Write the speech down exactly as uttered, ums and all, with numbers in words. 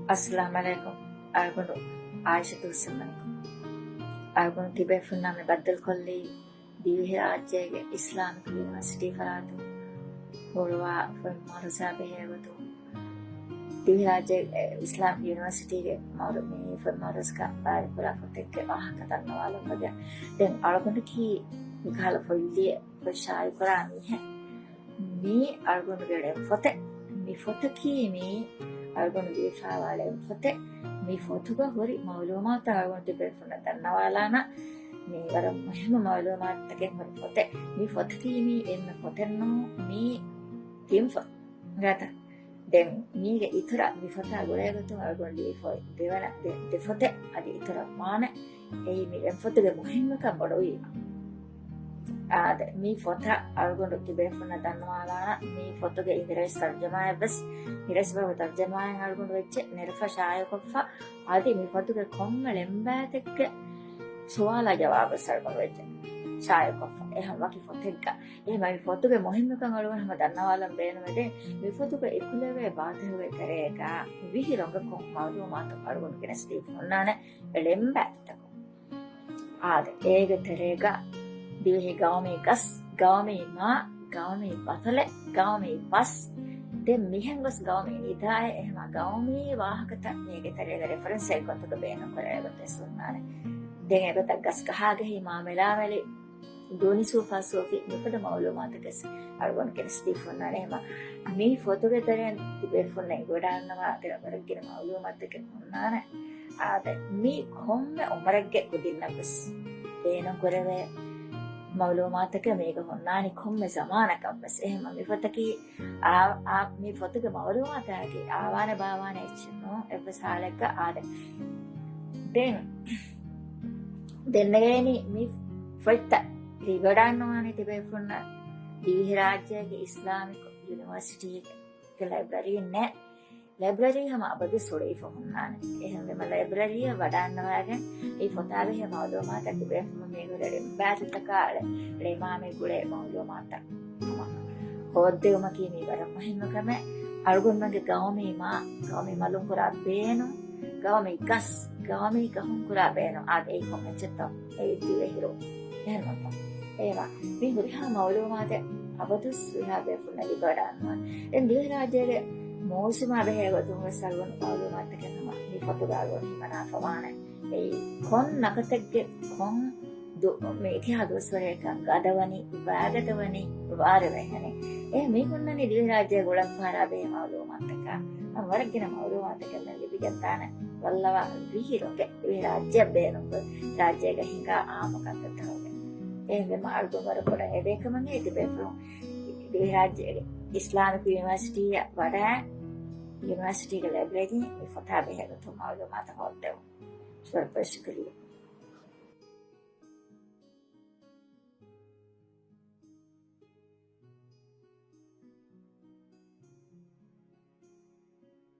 އައްސަލާމު ޢަލައިކުމް. އަޅުގަނޑު އާއިޝަތު ހުސެންމަނިކު. އަޅުގަނޑު ތިބޭފުންނާ މި ބައްދަލުކޮށްލީ ދިވެހިރާއްޖޭގެ އިސްލާމިކް ޔުނިވަރސިޓީ ފަރާތުން ހުޅުވާ ފޮތް މައުރަޒާ ބެހޭގޮތުން، ދިވެހިރާއްޖޭ އިސްލާމިކް ޔުނިވަރސިޓީގެ މައުރަ-، މި ފޮތް މައުރަޒަކަށް ބައިވެރިކުރާ ފޮތެއްގެ ވާހަކަ ދަންނަވާލުމުގެ. ދެން އަޅުގަނޑަކީ މިކަހަލަ ފޮތް ލިޔެ ފޮތް ޝާއިޢުކުރާ މީހެއް. މީ އަޅުގަނޑުގެ ޅެން ފޮތެއް. މި ފޮތަކީ މީ އަޅުގަނޑު ލިޔެފައިވާ ޅެން ފޮތެއް. މި ފޮތުގަ ހުރި މައުލޫމާތު އަޅުގަނޑު ތިބޭފުންނަށް ދަންނަވާލާނަށް. މީ ވަރަށް މުހިއްމު މައުލޫމާތުތަކެއް ހުރި ފޮތެއް. މި ފޮތަކީ މީ އެންމެ ފޮތެއް ނޫން. މީ ތިން ފޮތް. ގާތަ. ދެން މީގެ އިތުރަށް މި ފޮތާ ގުޅޭގޮތުން އަޅުގަނޑު ލިޔެފައި ދެވަނަ ދެ، ދެ ފޮތެއް އަދި އިތުރަށް ވާނެ. އެއީ މި ޅެން ފޮތުގެ މުހިއްމުކަން ބޮޑުވީމަ. އާދެ، މި ފޮތަށް އަޅުގަނޑު ތިބޭފުންނަށް ދަންނަވާލާނަ، މި ފޮތުގެ އިނގިރޭސި ތަރުޖަމާއެއްވެސް، އިނގިރޭސި ބަހުގެ ތަރުޖަމާއެއް އަޅުގަނޑު ވެއްޖެ ނެރެފަ ޝާއިޢުކޮށްފަ. އަދި މި ފޮތުގެ ކޮންމެ ޅެންބާތެއްގެ ސުވާލާ ޖަވާބުވެސް އަޅުގަނޑު ވެއްޖެ ޝާއިޢުކޮށްފަ. އެހެން ވަކި ފޮތެއްގަ. އެހެން މި ފޮތުގެ މުހިއްމުކަން އަޅުގަނޑު ހަމަ ދަންނަވާލަން ބޭނުމެވެ. މި ފޮތުގަ އެކުލެވޭ ބާތިހުގެ ތެރޭގަ ވިހި ރޮނގަކުން މައުލޫމާތު އަޅުގަނޑު ގެނެސްދީފަ ހުންނާނެ ޅެންބާތުތަކުން. އާދެ، އޭގެ ތެރޭގަ ދިވެހި ގައުމީ ގަސް، ގައުމީ މާ، ގައުމީ ބަތަލެއް، ގައުމީ ބަސް، ދެން މިހެން ގޮސް ގައުމީ ނިދާއެއް، އެހެމަ ގައުމީ ވާހަކަތައް މީގެ ތެރޭގަ ރެފަރެންސެއް ގޮތުގަ ބޭނުންކުރެވޭ ގޮތެއް ހުންނާނެ. ދެން އެގޮތަށް ގަސްގަހާގެހި މާމެލާމެލި، ދޫނިސޫފާސޫފި މިފަދަ މައުލޫމާތަކެސް އަޅުގަނޑު ގެނެސްދީފަ ހުންނާނެ. އެހެމަ މި ފޮތުގެ ތެރެއިން ތިބޭފުންނަށް އެނގިވަޑާންނަވާ ތިރަ ވަރަށް ގިނަ މައުލޫމާތުތަކެއް ހުންނާނެ. އާދެ، މި ކޮންމެ އުމަރެއްގެ ކުދިންނަށްވެސް ބޭނުންކުރެވޭ މައުލޫމާތަކެއް މީގަ ހުންނާނީ ކޮންމެ ޒަމާނަކަށްވެސް. އެހެމަ މި ފޮތަކީ އާ، އާ، މި ފޮތުގެ މައުލޫމާތަކީ އާވާނެ ބާވާނެ އެއްޗެއް ނޫން އެއްވެސް ހާލެއްގަ. އާދެ، ދެން ދެންނެވޭނީ މި ފޮތްތައް ލިބިވަޑާންނަވާނީ ތިބޭފުންނަށް ދިވެހިރާއްޖޭގެ އިސްލާމިކް ޔުނިވަރސިޓީގެ ލައިބްރަރީންނޭ. ލައިބްރަރީ ހަމަ އަބަދު ސުޅިފަ ހުންނާނެ. އެހެންވީމަ ލައިބްރަރީއަށް ވަޑާންނަވާގެން މި ފޮތާ ބެހޭ މައުލޫމާތަށް ތިބޭފުޅުން މީގު ރެޑިންބާތުތަކާ ޅެ، ޅެމާ މި ގުޅޭ މައުލޫމާތަށް ހަމަ ހޯއްދެވުމަކީ މީ ވަރަށް މުހިންމު ކަމެއް. އަޅުގަނޑުމެންގެ ގައުމީ މާ، ގައުމީ މަލުން ކުރާ ބޭނުން، ގައުމީ ގަސް، ގައުމީ ގަހުން ކުރާ ބޭނުން، އާދެ އެއީ ކޮން އެއްޗެއްތޯ؟ އެއީ ދިވެހިރު. އެހެންވީމަ މި ހުރިހާ މައުލޫމާތެއް އަބަދުސް ހުރިހާ ބޭފުޅުންނަށް ލިބިވަޑާންނަވާނެ. ދެން ދިވެހިރާއްޖޭގެ މޫސުމާ ބެހޭ ގޮތުން ވެސް އަޅުގަނޑު މައުލޫމާތުތަކެއް ހަމަ މި ފޮތުގަ އަޅުގަނޑު ހިމަނާފަވާނެ. އެއީ ކޮން ނަކަތެއްގެ ކޮން ދު-، މި އެކިހާ ދުވަސްވަރަކަށް ގަދަވަނީ، ވާގަދަވަނީ، ވާރޭވެހެނީ. އެ މި ހުންނަނީ ދިވެހިރާއްޖޭ ގުޅަންފަހަރާ ބެހޭ މައުލޫމާތަކާ. ހަމަ ވަރަށް ގިނަ މައުލޫމާތަކެއް ލިބިގެންދާނެ. ވައްލަވާ ވިހި ރޮނގެއް ދިވެހިރާއްޖެއަށް ބޭނުންކޮށް، ރާއްޖޭގަ ހިނގާ އާއްމު ކަންތައްތަކުގެ. އެހެންވީމަ އަޅުގަނޑު ވަރަށް ބޮޑަށް އެދޭ ކަމަށް ތިބޭފުޅުން ދިވެހިރާއްޖޭގެ އިސްލާމިކް ޔުނިވަރސިޓީއަށް ވަޑައި، ޔުނިވަރސިޓީގެ ލައިބްރަރީން މި ފޮތާ ބެހޭ ގޮތުން މައުލޫމާތު ހޯއްދެވުން. ވަރަށް ބޮޑަށް ޝުކުރިއްޔާ.